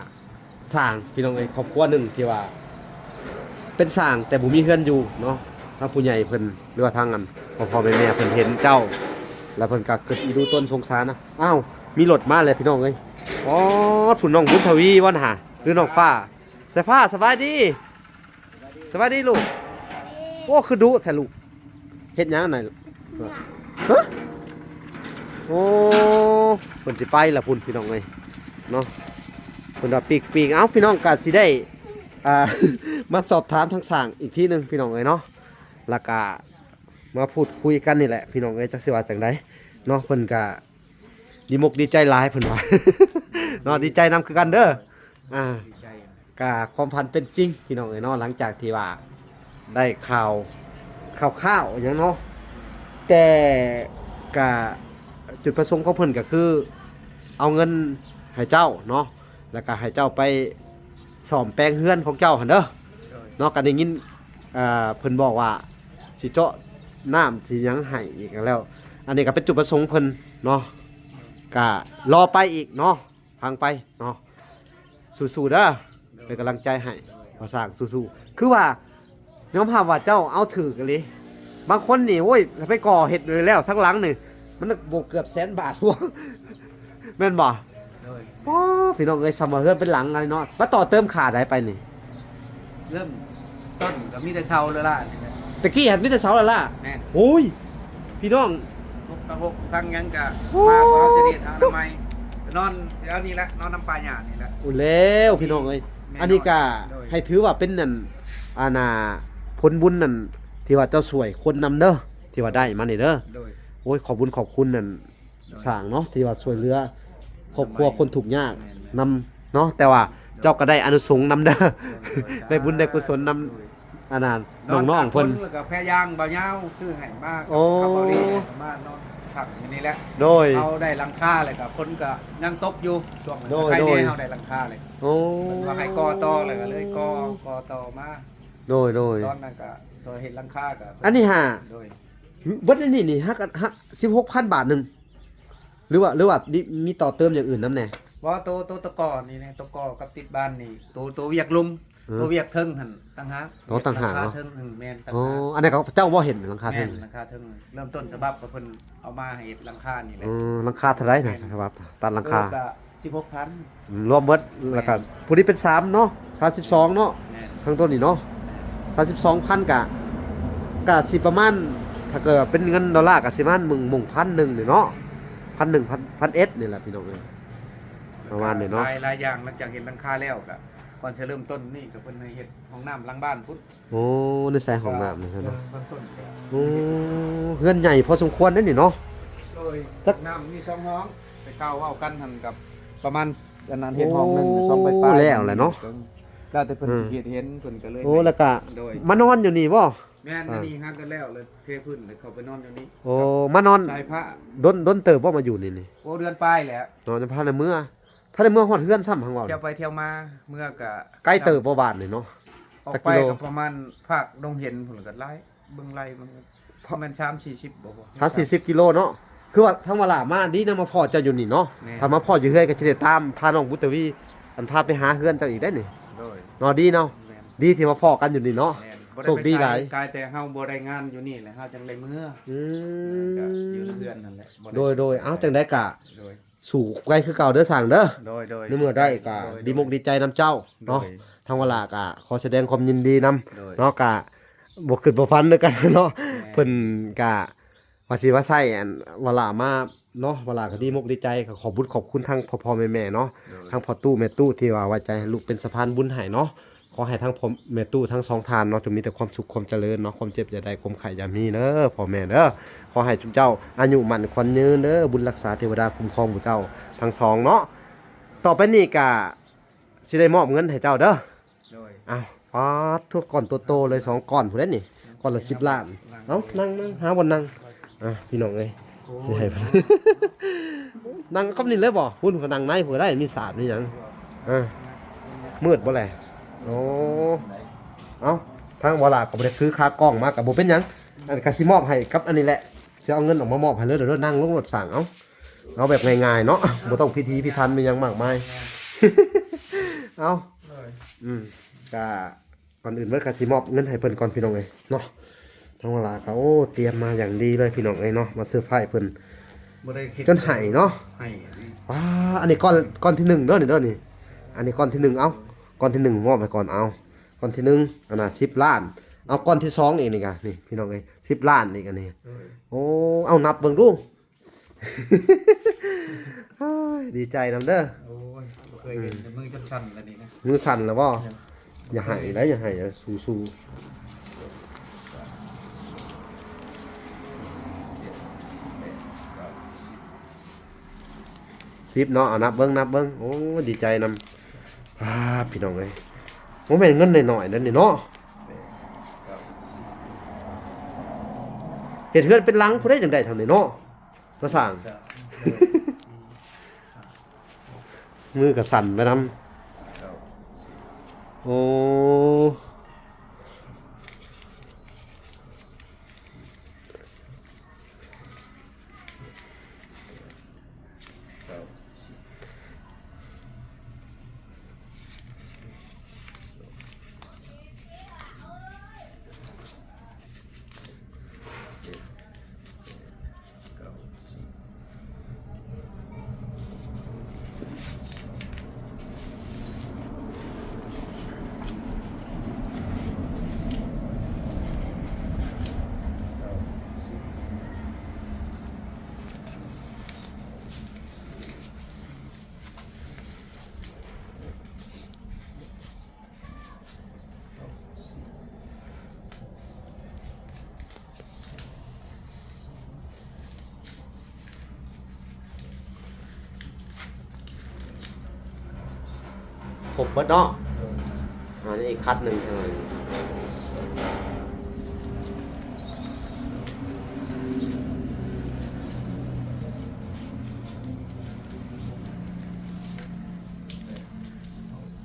ຊ່າງ ພີ່ນ້ອງເອີຍ ຄອບຄົວໜຶ່ງທີ່ວ່າເປັນຊ່າງແຕ່ບໍ່ມີເຮືອນຢູ່ເນາະ. ທາງຜູ້ໃຫຍ່ເພິ່ນ ຫຼືວ່າທາງອັນ ພໍ່ໆແມ່ໆເພິ່ນເຫັນເຈົ້າ ແລ້ວເພິ່ນກໍຄິດອີດູຕົນສົງສານນະ. ອ້າວ ມີລົດມາແລ້ວພີ່ນ້ອງເອີຍ. ອໍ ຜູ້ນ້ອງບຸນທະວີບໍ່ນະ ຫຼືນ້ອງຟ້າ? ສາຍຟ້າ ສະບາຍດີ ສະບາຍດີລູກ. ໂອ້ ຄືດຸແທ້ລູກ ເຮັດຫຍັງອັນນັ້ນ? ຮະ? ໂອ້ ເພິ່ນຊິໄປລະພຸ້ນພີ່ນ້ອງເອີຍເນາະ. ເພິ່ນວ່າປີກໆ ເອົ້າ ພີ່ນ້ອງກໍຊິໄດ້ ອ່າ ມາສອບຖາມທາງຊ່າງອີກທີໜຶ່ງພີ່ນ້ອງເອີຍເນາະ. ແລ້ວກໍມາພູດຄຸຍກັນນີ້ແຫຼະພີ່ນ້ອງເອີຍ ຈັກຊິວ່າຈັ່ງໃດເນາະ. ເພິ່ນກໍ ດີມົກດີໃຈຫຼາຍເພິ່ນວ່າເນາະ. ດີໃຈນຳຄືກັນເດີ. ອ່າ ກະຄວາມຝັນເປັນຈິງພີ່ນ້ອງເອີຍເນາະ. ຫຼັງຈາກທີ່ວ່າໄດ້ຂ່າວ ຂ່າວໆຫຍັງເນາະ ແຕ່ກະຈຸດປະສົງຂອງເພິ່ນກະຄືເອົາເງິນໃຫ້ເຈົ້າເນາະ ແລ້ວກະໃຫ້ເຈົ້າໄປສ້ອມແປງເຮືອນຂອງເຈົ້າຫັ້ນເດີ. ໂດຍ ເນາະ ກະໄດ້ຍິນ ອ່າ ເພິ່ນບອກວ່າຊິເຈາະນ້ຳຊິຫຍັງໃຫ້ອີກແລ້ວ. ອັນນີ້ກໍເປັນຈຸດປະສົງເພິ່ນເນາະ ກະລໍໄປອີກເນາະ ຟັງໄປເນາະ. ສູ້ໆເດີ ໂດຍ ເປັນກຳລັງໃຈໃຫ້ ໂດຍ ພໍ່ຊ່າງສູ້ໆ. ຄືວ່າຍອມຮັບວ່າເຈົ້າເອົາຖືກອີ່ຫຼີ. ບາງຄົນນີ້ ໂອ້ຍ ໄປກໍ່ເຮັດໂດຍແລ້ວທັງຫຼັງນີ້ ມັນບວກເກືອບແສນບາດ ແມ່ນບໍ່? ໂດຍ ໂອ້ ພີ່ນ້ອງເອີຍ ຊ່ຳວ່າເຮືອນເປັນຫຼັງອັນນີ້ເນາະ. ມາຕໍ່ເຕີມຄ່າໃດໄປນີ້? ເລີ່ມຕົ້ນກໍມີແຕ່ເຊົາລະລະນີ້ແຫຼະ. ຕະກີ້ຫັ້ນມີແຕ່ເຊົາລະລະ. ແມ່ນ. ໂອ້ຍ ພີ່ນ້ອງ ຫົກກະຫົກ ທັງຫຍັງກະ ໂອ້ ມາເຮົາຈະເຮັດອະນາໄມ ນອນແຖວນີ້ແຫຼະ ນອນນຳປ່າຫຍ້ານີ້ແຫຼະ. ໂອ້ ແລ້ວ ພີ່ນ້ອງເອີຍ ແນ່ນອນ. ອັນນີ້ກະ ໂດຍ ໃຫ້ຖືວ່າເປັນອັນ ອັນນ່າ ຜົນບຸນນັ້ນ ທີ່ວ່າເຈົ້າຊ່ວຍຄົນນຳເດີ ທີ່ວ່າໄດ້ມານີ້ເດີ. ໂດຍ ໂອ້ຍ ຂອບບຸນຂອບຄຸນນັ້ນ ໂດຍ ສ້າງເນາະ ທີ່ວ່າຊ່ວຍເຫຼືອຄອບຄົວຄົນທຸກຍາກ ແມ່ນໆ ນຳເນາະ. ແຕ່ວ່າ ໂດຍ ເຈົ້າກໍໄດ້ອານິສົງນຳເດີ ໂດຍໆ ໄດ້ບຸນໄດ້ກຸສົນນຳ ໂດຍ ອັນນັ້ນ ນອນ ນ້ອງໆເພິ່ນ ສາມຄົນ ແລ້ວກໍແພຍ່າງບ່າວຍາວຊື້ໃຫ້ມາ ໂອ້ ກັບເບົາຫຼີ ມານອນພັກຢູ່ນີ້ແຫຼະ. ໂດຍ ເຮົາໄດ້ຫຼັງຄາ ແລ້ວກໍຝົນກໍຍັງຕົກຢູ່ຊ່ວງນັ້ນ. ໂດຍ ໃຄແນ່ ໂດຍ ເຮົາໄດ້ຫຼັງຄາເລີຍ. ໂອ້ ເພິ່ນວ່າໃຫ້ກໍ່ຕໍ່ ແລ້ວກໍເລີຍກໍ່ ກໍ່ຕໍ່ມາ. ໂດຍໆ ຕອນນັ້ນກໍຕໍ່ເຮັດຫຼັງຄາກໍ ອັນນີ້ຫາ ໂດຍ ເບິດອັນນີ້ນີ້ ຫາ ຫາ ສິບຫົກພັນບາດໜຶ່ງ ຫຼືວ່າ ຫຼືວ່າມີ ມີຕໍ່ເຕີມຢ່າງອື່ນນຳແດ່? ບໍ່ ໂຕ ໂຕຕະກໍນີ້ແຫຼະ ຕະກໍກັບຕິດບານນີ້ ໂຕ ໂຕວຽກລຸ່ມ. ຕົວວຽກເທິງຫັ້ນຕ່າງຫາກ ໂຕຕ່າງຫາກເນາະ ເທິງ ແມ່ນ ຕ່າງຫາກ ອັນນັ້ນກໍເຈົ້າບໍ່ເຫັນຫຼັງຄາເທິງ ແມ່ນ ຫຼັງຄາເທິງ ເລີ່ມຕົ້ນສະບັບກໍເພິ່ນເອົາມາໃຫ້ເຮັດຫຼັງຄານີ້ແຫຼະ ເອີ ຫຼັງຄາເທົ່າໃດນະ ວ່າຕັດຫຼັງຄາ ເອີ ກໍສິບຫົກພັນ ອືມ ລວມເບິດ ແມ່ນ ແລ້ວກໍຜູ້ນີ້ເປັນສາມເນາະ ສາມສິບສອງເນາະ ແມ່ນ ທາງຕົ້ນນີ້ເນາະ ສາມສິບສອງພັນ ກໍ ກໍຊິປະມານ ຖ້າເກີດວ່າເປັນເງິນໂດລາກໍຊິປະມານໝື່ນ ໜຶ່ງພັນໜຶ່ງນີ້ເນາະ ພັນໜຶ່ງ ພັນ ພັນເອັດນີ້ແຫຼະພີ່ນ້ອງເອີຍ ປະມານນີ້ເນາະ ຫຼາຍ ຫຼາຍຢ່າງ ຫຼັງຈາກເຮັດຫຼັງຄາແລ້ວກໍ ກ່ອນຊິເລີ່ມຕົ້ນນີ້ກໍເພິ່ນໃຫ້ເຮັດຫ້ອງນ້ຳຫຼັງບ້ານພຸ້ນ ໂອ້ ໃນໃສ່ຫ້ອງນ້ຳນີ້ເນາະ ເອີ ເບື້ອງຕົ້ນກໍ ໂອ້ ເຮືອນໃຫຍ່ພໍສົມຄວນເດ້ນີ້ເນາະ ໂດຍ ຈັກ ຫ້ອງນ້ຳມີສອງຫ້ອງ ແຕ່ເກົ່າເວົ້າກັນຫັ້ນກັບປະມານອັນນັ້ນ ເຮັດຫ້ອງໜຶ່ງ ໂອ້ ສອງປາຍໆ ແລ້ວແຫຼະເນາະ ແລ້ວແຕ່ເພິ່ນ ອືມ ຊິເຮັດເຫັນ ເພິ່ນກໍເລີຍ ໂອ້ ແລ້ວກໍ ໂດຍ ມານອນຢູ່ນີ້ບໍ່? ແມ່ນ ອ່າ ອັນນີ້ຫາກໍແລ້ວ ແລ້ວເທພື້ນ ແລ້ວເຂົ້າໄປນອນຢູ່ນີ້ ໂອ້ ມານອນ ສາຍຜ້າ ດົນ ດົນເຕີບບໍ່ມາຢູ່ນີ້ນີ້? ໂອ້ ເດືອນປາຍແລ້ວ ເນາະ ຍັງບໍ່ທັນໄດ້ເມືອ ຖ້າໄດ້ເມືອຮອດເຮືອນຊ້ຳຫັ້ນວ່າ ທ່ຽວໄປທ່ຽວມາ ເມືອກະ ໄກເຕີບບໍ່ບ້ານນີ້ເນາະ ອອກໄປກໍປະມານພາກດົງເຫັນພຸ້ນ ກໍຫຼາຍ ເບິ່ງໄລ່ມັນປະມານສາມສີ່ສິບບໍ່ ສາມສີ່ສິບກິໂລເນາະ ຄືວ່າທາງວາລາມາ ດີນຳມາພໍ້ເຈົ້າຢູ່ນີ້ເນາະ ແມ່ນ ຖ້າມາພໍ້ຢູ່ເຮືອນກໍຊິໄດ້ຕາມພານ້ອງບຸດທະວີ ອັນພາໄປຫາເຮືອນເຈົ້າອີກໄດ້ນີ້ ໂດຍ ເນາະ ດີເນາະ ແມ່ນ ດີທີ່ມາພໍ້ກັນຢູ່ນີ້ເນາະ ແມ່ນ ໂຊກດີຫຼາຍ ກາຍແຕ່ເຮົາບໍ່ໄດ້ງານຢູ່ນີ້ແຫຼະ ເຮົາຈັ່ງໄດ້ເມືອ ອືມ ກໍຢູ່ເຮືອນນັ້ນແຫຼະ ບໍ່ໄດ້ ໂດຍ ໂດຍ ເອົາ ຈັ່ງໃດກໍ ໂດຍ ສູ້ໄປຄືເກົ່າເດີຊ່າງເດີ ໂດຍ ໂດຍ ໃນເມື່ອໄດ້ກໍ ໂດຍ ໂດຍ ດີມົກດີໃຈນຳເຈົ້າເນາະ ໂດຍ ທາງວາລາກໍຂໍສະແດງຄວາມຍິນດີນຳ ໂດຍ ເນາະ ກໍບໍ່ຄິດບໍ່ຝັນຄືກັນເນາະ ແມ່ນ ເພິ່ນກໍວ່າຊິມາໃຊ້ອັນວາລາມາເນາະ ວາລາກໍດີມົກດີໃຈ ກໍຂອບບຸນຂອບຄຸນທາງພໍ່ໆແມ່ໆເນາະ ໂດຍ ທາງພໍ່ຕູ້ແມ່ຕູ້ທີ່ວ່າໄວ້ໃຈໃຫ້ລູກເປັນສະພານບຸນໃຫ້ເນາະ ຂໍໃຫ້ທັງພໍ່ແມ່ຕູ້ທັງສອງທ່ານເນາະ ຈົ່ງມີແຕ່ຄວາມສຸກຄວາມຈະເລີນເນາະ ຄວາມເຈັບຢ່າໄດ້ ຄວາມໄຂ້ຢ່າມີເດີພໍ່ແມ່ເດີ ຂໍໃຫ້ຊຸມເຈົ້າອາຍຸໝັ້ນຂວັນຍືນເດີ ບຸນລັກສາເທວະດາຄຸ້ມຄອງໝູ່ເຈົ້າທັງສອງເນາະ ຕໍ່ໄປນີ້ກະຊິໄດ້ມອບເງິນໃຫ້ເຈົ້າເດີ ໂດຍ ເອົາ ປາດໂທ້ ກ້ອນໂຕໆເລີຍ ສອງກ້ອນພຸ້ນເດ້ນີ້ ກ້ອນລະສິບລ້ານ ເອົາ ນັ່ງໆ ຫາບ່ອນນັ່ງ ອ່ະ ພີ່ນ້ອງເອີຍ ໂອ້ຍ ຊິໃຫ້ ນັ່ງຄຳນີ້ເລີຍບໍ່? ພຸ້ນກໍນັ່ງໃນພຸ້ນກໍໄດ້ ມີສາດມີຫຍັງ ອ່າ ມືດບໍ່ແລ? ໂອ້ ເອົ້າ ທາງວາລາກໍບໍ່ໄດ້ຖືຂາກ້ອງມາກໍບໍ່ເປັນຫຍັງ ອັນກໍຊິມອບໃຫ້ກັບອັນນີ້ແຫຼະ ຊິເອົາເງິນອອກມາມອບໃຫ້ເລີຍ ເດີ ນັ່ງລົງໂລດຊ່າງ ເອົ້າ ເອົາແບບງ່າຍໆເນາະ ບໍ່ຕ້ອງພິຖີພິຖັນມີຫຍັງມາກມາຍ ເອົ້າ ໂດຍ ອືມ ກະ ກ່ອນອື່ນເບິດກໍຊິມອບເງິນໃຫ້ເພິ່ນກ່ອນພີ່ນ້ອງເອີຍເນາະ ທາງວາລາກໍ ໂອ້ ຕຽມມາຢ່າງດີເລີຍພີ່ນ້ອງເອີຍເນາະ ມາເຊີໄພຣສ໌ເພິ່ນ ບໍ່ໄດ້ເຮັດ ຈົນໄຫ້ເນາະ ໄຫ້ ວ້າ ອັນນີ້ກ້ອນ ກ້ອນທີໜຶ່ງເດີນີ້ເດີນີ້ ອັນນີ້ກ້ອນທີໜຶ່ງ ເອົ້າ ກ້ອນທີໜຶ່ງມອບໃຫ້ກ່ອນ ເອົ້າ ກ້ອນທີໜຶ່ງ ອັນນ່າ ສິບລ້ານ ເອົາ ກ້ອນທີສອງອີກນີ້ກະ ນີ້ພີ່ນ້ອງເອີຍ ສິບລ້ານອີກອັນນີ້ ໂອ້ຍ ໂອ້ ເອົາ ນັບເບິ່ງດູ ໂອ້ຍ ດີໃຈນຳເດີ ໂອ້ຍ ບໍ່ເຄີຍເຫັນ ອືມ ແຕ່ມືຈົນສັ່ນແລ້ວນີ້ນະ ມືສັ່ນແລ້ວບໍ່? ຍັງ ຢ່າໄຫ້ໄດ໋ ຢ່າໄຫ້ ສູ້ໆ ສິບເນາະ ເອົາ ນັບເບິ່ງ ນັບເບິ່ງ ໂອ້ ດີໃຈນຳ ປາດ ພີ່ນ້ອງເອີຍ ບໍ່ແມ່ນເງິນນ້ອຍໆເດ້ນີ້ເນາະ ເຮັດເຮືອນເປັນຫຼັງຜູ້ໃດຈັ່ງໄດ້ເທົ່ານີ້ເນາະ ມາສ້າງ ໂດຍ ສີ່ ຫ້າ ຫົກ ມືກໍສັ່ນໄປນຳ ເກົ້າ ສິບ ໂອ້ ເກົ້າ ສິບ ເຈັດ ແປດ ເກົ້າ ສິບ ຄົບເບິດເນາະ ໂດຍ ອ່າ ນີ້ອີກຄັດໜຶ່ງ ເອີ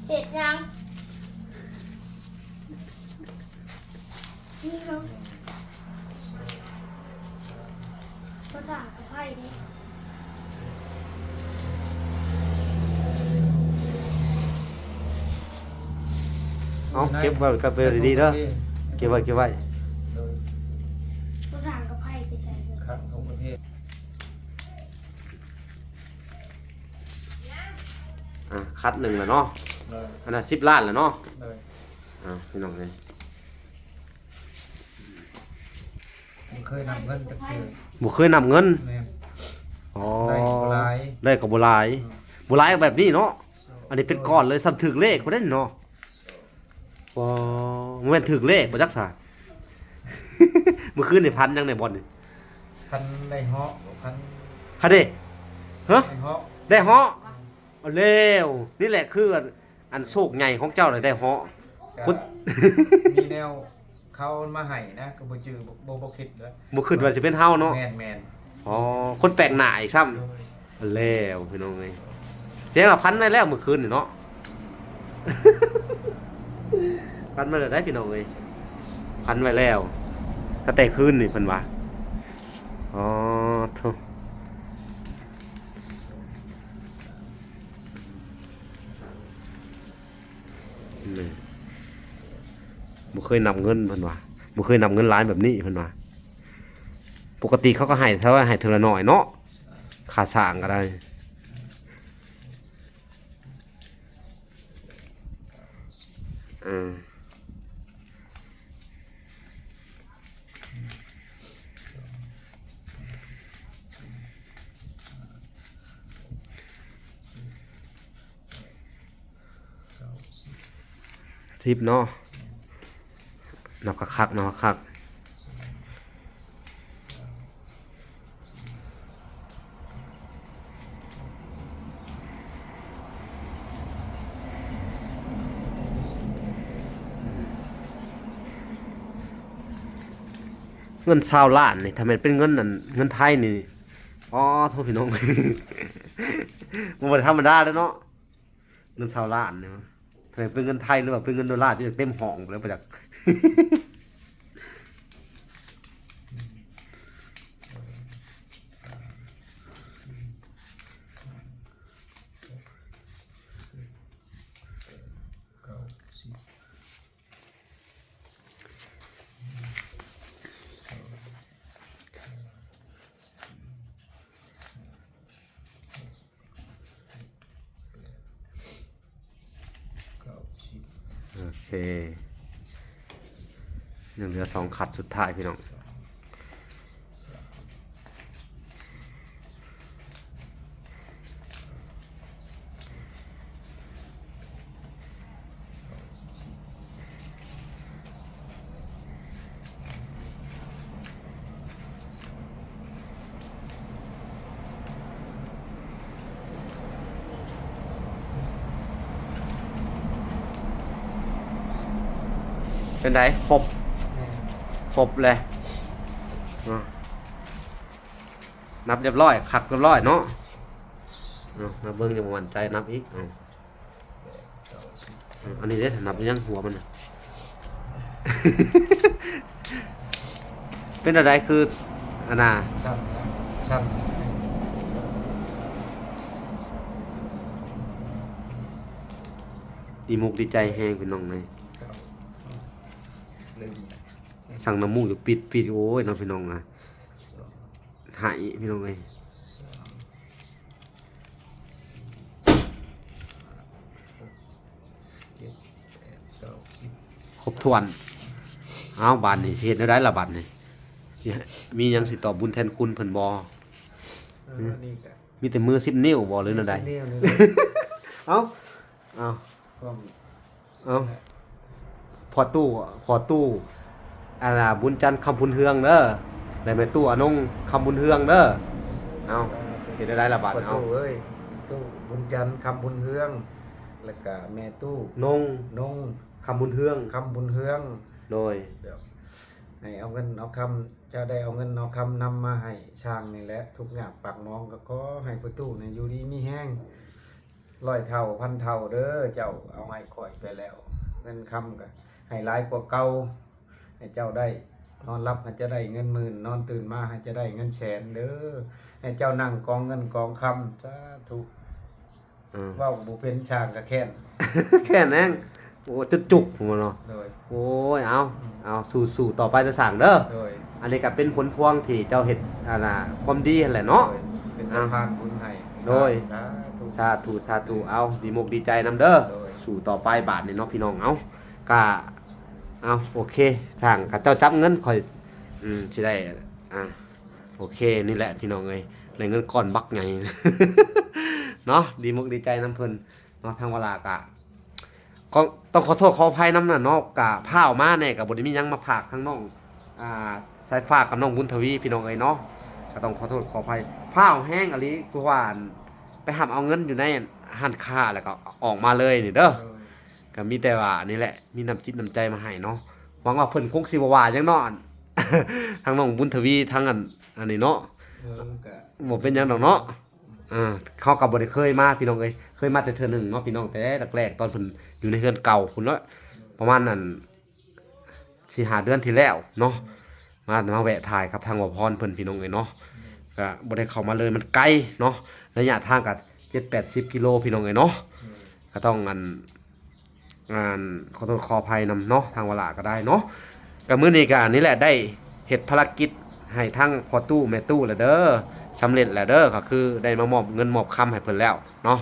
ເຮັດຫຍັງ? ພາສາໄທເດ້. ເອົາ ເກັບໄວ້ກັບເບິ່ງດີໆເດີ ເກັບໄວ້ ເກັບໄວ້ ໂດຍ ຜູ້ສ້າງກະໄພໄປໃສ່ເບິດ ຄັກຂອງປະເທດ ອ່າ ຄັດໜຶ່ງລະເນາະ ໂດຍ ອັນນັ້ນສິບລ້ານລະເນາະ ໂດຍ ອ່າ ພີ່ນ້ອງເອີຍ ບໍ່ເຄີຍນັບເງິນຈັກເທື່ອ ບໍ່ເຄີຍນັບເງິນ ແມ່ນ ອໍ ໄດ້ກໍບໍ່ຫຼາຍ ໄດ້ກໍບໍ່ຫຼາຍ ອືມ ບໍ່ຫຼາຍແບບນີ້ເນາະ ອັນນີ້ເປັນກ້ອນເລີຍ ສ່ຳຖືກເລກພຸ້ນເດ້ເນາະ ອໍ ບໍ່ແມ່ນຖືກເລກບໍ່ຈັກຊະ ມື້ຄືນນີ້ຝັນຫຍັງແດ່ບ່ອນນີ້ ຝັນໄດ້ເຫາະ ຝັນ ຮະເດ ຮະ ໄດ້ເຫາະ ໄດ້ເຫາະ ອືມ ເອົາແລ້ວ ນີ້ແຫຼະຄືອັນ ອັນໂຊກໃຫຍ່ຂອງເຈົ້າລະໄດ້ເຫາະ ກະ ຄົນ ມີແນວ ເຂົາເອົາມາໃຫ້ນະ ກໍບໍ່ຈື່ ບໍ່ ບໍ່ ບໍ່ຄິດເລີຍ ບໍ່ຄິດວ່າຊິເປັນເຮົາເນາະ ແມ່ນໆ ອໍ ຄົນແປກໜ້າອີກຊ້ຳ ໂດຍ ແລ້ວພີ່ນ້ອງເອີຍ ແສດງວ່າຝັນໄວ້ແລ້ວມື້ຄືນນີ້ເນາະ ຝັນໄວ້ແລ້ວໄດ໋ພີ່ນ້ອງເອີຍ ຝັນໄວ້ແລ້ວ ຕັ້ງແຕ່ຄືນນີ້ເພິ່ນວ່າ ອໍ ໂທ້ ນີ້ ບໍ່ເຄີຍນັບເງິນເພິ່ນວ່າ ບໍ່ເຄີຍນັບເງິນຫຼາຍແບບນີ້ເພິ່ນວ່າ ປົກກະຕິເຂົາກໍໃຫ້ ເຂົາໃຫ້ເທື່ອລະໜ້ອຍເນາະ ຄ່າສ້າງກໍໄດ້ ເອີ. ສິບເນາະ ນັບຄັກໆ ນັບຄັກໆ ເງິນຊາວລ້ານນີ້ ຖ້າແມ່ນເປັນເງິນອັນ ເງິນໄທນີ້ ອໍ ໂທ້ ພີ່ນ້ອງ ມັນບໍ່ທຳມະດາເດ້ເນາະ ເງິນຊາວລ້ານນີ້ ຖ້າແມ່ນເປັນເງິນໄທ ຫຼືວ່າເປັນເງິນໂດລາ ຈະເຕັມຫ້ອງພຸ້ນແຫຼະ ບໍ່ຈັກ ໂອເຄ ຍັງເຫຼືອສອງຂັດສຸດທ້າຍ ພີ່ນ້ອງ. ເປັນໃດ? ຄົບ ແມ່ນ ຄົບແລ້ວເນາະ. ນັບຮຽບຮ້ອຍ ຄັກຮຽບຮ້ອຍເນາະ. ເອົາ ມາເບິ່ງ ຍັງບໍ່ໝັ້ນໃຈ ນັບອີກ. ເອົາ ອັນນີ້ເດ້ ນັບຍັງຫົວມັນນະ ເປັນແນວໃດ? ຄື ອັນນ່າ ສັ່ນນະ ສັ່ນ ດີມຸກດີໃຈແຮງ ພີ່ນ້ອງເອີຍ. ສັ່ງນ້ຳມູກຢູ່ປິດໆ ໂອ້ຍເນາະ ພີ່ນ້ອງນະ. ໃຫ້ພີ່ນ້ອງເອີຍ ຄົບຖ້ວນ. ເອົ້າ ບາດນີ້ຊິເຮັດແນວໃດລະບາດນີ້? ຊິມີຫຍັງຊິຕອບບຸນແທນຄຸນເພິ່ນບໍ່? ເອີ ນີ້ກະ ມີແຕ່ມືສິບນິ້ວບໍ່ ຫຼືແນວໃດ? ສິບນິ້ວນີ້ແຫຼະ. ເອົ້າ ເອົ້າ ເອົ້າ ພໍ່ຕູ້ ພໍ່ຕູ້ ອັນນ່າ ບຸນຈັນ ຄຳບຸນເຮືອງເດີ ແລະ ແມ່ຕູ້ອານົງ ຄຳບຸນເຮືອງເດີ. ເອົ້າ ເຮັດແນວໃດລະບາດນີ້? ພໍ່ຕູ້ເອີຍ ຕູ້ ບຸນຈັນ ຄຳບຸນເຮືອງ ແລ້ວກະແມ່ຕູ້ ນົງ ນົງ ຄຳບຸນເຮືອງ ຄຳບຸນເຮືອງ. ໂດຍ ໃຫ້ເອົາເງິນເອົາຄຳ ເຈົ້າໄດ້ເອົາເງິນເອົາຄຳນຳມາໃຫ້ຊ່າງນີ້ແຫຼະ ທຸກຍາກປາກໝອງ ກໍຂໍໃຫ້ພໍ່ຕູ້ນີ້ຢູ່ດີມີແຮງ ຮ້ອຍເທົ່າພັນເທົ່າເດີ. ເຈົ້າເອົາໃຫ້ຂ້ອຍໄປແລ້ວ ເງິນຄຳກໍໃຫ້ຫຼາຍກວ່າເກົ່າ ໃຫ້ເຈົ້າໄດ້ ນອນຫຼັບໃຫ້ເຈົ້າໄດ້ເງິນໝື່ນ ນອນຕື່ນມາໃຫ້ເຈົ້າໄດ້ເງິນແສນເດີ ໃຫ້ເຈົ້ານັ່ງກອງເງິນກອງຄຳ. ສາທຸ. ເອີ ເວົ້າບໍ່ເປັນ ຊ່າງກໍແຄ້ນ ແຄ້ນແຮງ. ໂອ້ ຈຸກໆພຸ້ນເນາະ. ໂດຍ ໂອ້ຍ ເອົາ ອືມ ເອົາ ສູ້ໆຕໍ່ໄປເດີຊ່າງເດີ. ໂດຍ ອັນນີ້ກໍເປັນຜົນພວງທີ່ເຈົ້າເຮັດ ອັນນ່າ ຄວາມດີຫັ້ນແຫຼະເນາະ. ໂດຍ ເປັນສະພານບຸນໃຫ້. ໂດຍ ສາທຸ ສາທຸ ສາທຸ. ເອົາ ດີມຸກດີໃຈນຳເດີ. ໂດຍ ສູ້ຕໍ່ໄປບາດນີ້ເນາະ ພີ່ນ້ອງ. ເອົາ ກະ ເອົາ ໂອເຄ ຊ່າງ ກະເຈົ້າຈັບເງິນຂ້ອຍ ອືມ ຊິໄດ້ ອ່າ ໂອເຄ ນີ້ແຫຼະ ພີ່ນ້ອງເອີຍ ໄດ້ເງິນກ້ອນບັກໃຫຍ່ເນາະ. ດີມຸກດີໃຈນຳເພິ່ນເນາະ. ທາງວາລາກະ ກໍຕ້ອງຂໍໂທດຂໍອະໄພນຳນະເນາະ. ກະພ້າວມາແດ່ ກະບໍ່ໄດ້ມີຫຍັງມາຝາກທາງນ້ອງ ອ່າ ສາຍຟ້າກັບນ້ອງບຸນທະວີ ພີ່ນ້ອງເອີຍເນາະ. ກໍຕ້ອງຂໍໂທດຂໍອະໄພ ພ້າວແຮງອີ່ຫຼີ ເພາະວ່າ ອັນ ໄປຮັບເອົາເງິນຢູ່ໃນຮ້ານຄ້າ ແລ້ວກໍອອກມາເລີຍນີ້ເດີ. ໂດຍ ກໍມີແຕ່ວ່ານີ້ແຫຼະ ມີນ້ຳຈິດນ້ຳໃຈມາໃຫ້ເນາະ. ຫວັງວ່າເພິ່ນຄົງຊິບໍ່ວ່າຫຍັງເນາະ ທາງນ້ອງບຸນທະວີ ທາງອັນ ອັນນີ້ເນາະ. ເອີ ມັນກະບໍ່ເປັນຫຍັງດອກເນາະ. ອ່າ ເຮົາກໍບໍ່ໄດ້ເຄີຍມາ ພີ່ນ້ອງເອີຍ ເຄີຍມາແຕ່ເທື່ອໜຶ່ງເນາະ ພີ່ນ້ອງ ແຕ່ແລກໆ ຕອນເພິ່ນຢູ່ໃນເຮືອນເກົ່າພຸ້ນເນາະ ປະມານອັນ ສີ່ຫ້າເດືອນທີ່ແລ້ວເນາະ. ມາ ມາແວະຖ່າຍກັບທາງບ່າວພອນເພິ່ນ ພີ່ນ້ອງເອີຍເນາະ. ກໍບໍ່ໄດ້ເຂົ້າມາເລີຍ ມັນໄກເນາະ ໄລຍະທາງກໍເຈັດແປດສິບກິໂລ ພີ່ນ້ອງເອີຍເນາະ. ກໍຕ້ອງອັນ ອັນ ຂໍໂທດຂໍອະໄພນຳເນາະ ທາງວາລາກໍໄດ້ເນາະ. ກໍມື້ນີ້ກໍອັນນີ້ແຫຼະ ໄດ້ເຮັດພາລະກິດໃຫ້ທັງພໍ່ຕູ້ແມ່ຕູ້ແລ້ວເດີ ສຳເລັດແລ້ວເດີ ກໍຄືໄດ້ມາມອບເງິນມອບຄຳໃຫ້ເພິ່ນແລ້ວເນາະ.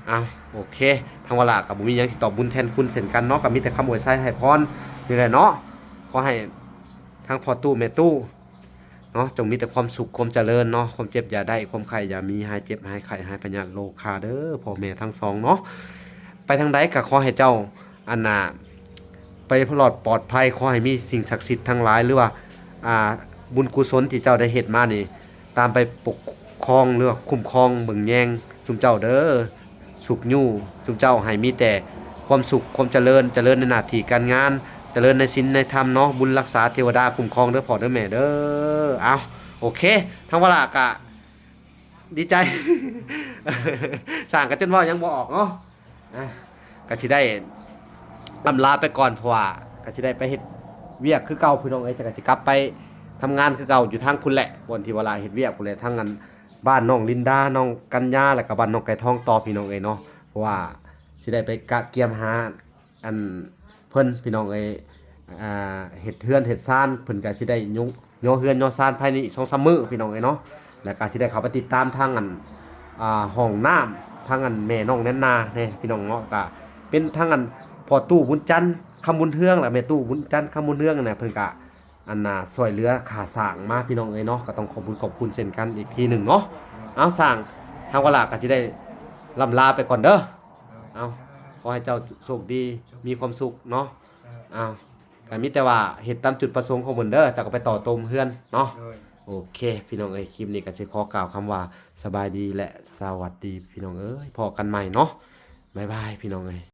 ເອົາ ໂອເຄ ທາງວາລາກໍບໍ່ມີຫຍັງຊິຕອບບຸນແທນຄຸນເຊັ່ນກັນເນາະ ກໍມີແຕ່ຄຳອວຍໄຊໃຫ້ພອນນີ້ແຫຼະເນາະ. ຂໍໃຫ້ທັງພໍ່ຕູ້ແມ່ຕູ້ ເນາະ ຈົ່ງມີແຕ່ຄວາມສຸກຄວາມຈະເລີນເນາະ ຄວາມເຈັບຢ່າໄດ້ ຄວາມໄຂ້ຢ່າມີ ຫາຍເຈັບຫາຍໄຂ້ຫາຍພະຍາດໂລຄາເດີພໍ່ແມ່ທັງສອງເນາະ. ໄປທາງໃດກໍຂໍໃຫ້ເຈົ້າ ອັນນ່າ ໄປລອດປອດໄພ ຂໍໃຫ້ມີສິ່ງສັກສິດທັງຫຼາຍ ຫຼືວ່າ ອ່າ ບຸນກຸສົນທີ່ເຈົ້າໄດ້ເຮັດມານີ້ ຕາມໄປປົກຄອງ ຫຼືວ່າຄຸ້ມຄອງເບິ່ງແຍງຊຸມເຈົ້າເດີ. ຊຸກຍູ້ຊຸມເຈົ້າໃຫ້ມີແຕ່ຄວາມສຸກຄວາມຈະເລີນ ຈະເລີນໃນໜ້າທີ່ການງານ ຈະເລີນໃນສິນໃນທຳເນາະ. ບຸນຮັກສາເທວະດາຄຸ້ມຄອງເດີພໍ່ເດີແມ່ເດີ. ເອົາ ໂອເຄ ທາງວາລາກະດີໃຈ ຊ່າງກະຈົນເວົ້າຫຍັງບໍ່ອອກເນາະ. ອ່າ ກະຊິໄດ້ລ່ຳລາໄປກ່ອນ ເພາະວ່າກະຊິໄດ້ໄປເຮັດວຽກຄືເກົ່າ ພີ່ນ້ອງເອີຍ ແຕ່ກະຊິກັບໄປທຳງານຄືເກົ່າ ຢູ່ທາງພຸ້ນແຫຼະ ບ່ອນທີ່ວາລາເຮັດວຽກພຸ້ນແຫຼະ ທາງອັນ ບ້ານນ້ອງລິນດາ ນ້ອງກັນຍາ ແລ້ວກໍບ້ານນ້ອງໄກ່ທອງຕໍ່ ພີ່ນ້ອງເອີຍເນາະ. ເພາະວ່າຊິໄດ້ໄປກະກຽມຫາ ອັນ ເພິ່ນ ພີ່ນ້ອງເອີຍ ອ່າ ເຮັດເຮືອນເຮັດຊານ ເພິ່ນກໍຊິໄດ້ຍົກຍໍເຮືອນຍໍຊານພາຍໃນອີກສອງສາມມື້ ພີ່ນ້ອງເອີຍເນາະ. ແລ້ວກໍຊິໄດ້ເຂົ້າໄປຕິດຕາມທາງອັນ ອ່າ ຫ້ອງນ້ຳ ທາງອັນແມ່ນ້ອງແນນນາແດ່ ພີ່ນ້ອງເນາະ. ກໍເປັນທາງອັນພໍ່ຕູ້ບຸນຈັນ ຄຳບຸນເຮືອງ ແລະ ແມ່ຕູ້ບຸນຈັນ ຄຳບຸນເຮືອງນະ ເພິ່ນກໍ ອັນນ່າ ຊ່ວຍເຫຼືອຄ່າສ້າງມາ ພີ່ນ້ອງເອີຍເນາະ. ກໍຕ້ອງຂອບບຸນຂອບຄຸນເຊັ່ນກັນອີກທີໜຶ່ງເນາະ. ເອົາ ຊ່າງ ທາງວາລາກໍຊິໄດ້ລ່ຳລາໄປກ່ອນເດີ. ເອົາ ຂໍໃຫ້ເຈົ້າໂຊກດີ ມີຄວາມສຸກເນາະ. ເອົາ ກໍມີແຕ່ວ່າເຮັດຕາມຈຸດປະສົງຂອງເພິ່ນເດີ ແລ້ວກໍໄປຕໍ່ໂຕມເຮືອນເນາະ. ໂອເຄ ພີ່ນ້ອງເອີຍ ຄລິບນີ້ກໍຊິຂໍກ່າວຄຳວ່າ ສະບາຍດີ ແລະ ສະຫວັດດີ ພີ່ນ້ອງເອີຍ ພໍ້ກັນໃໝ່ເນາະ. ບາຍບາຍ ພີ່ນ້ອງເອີຍ.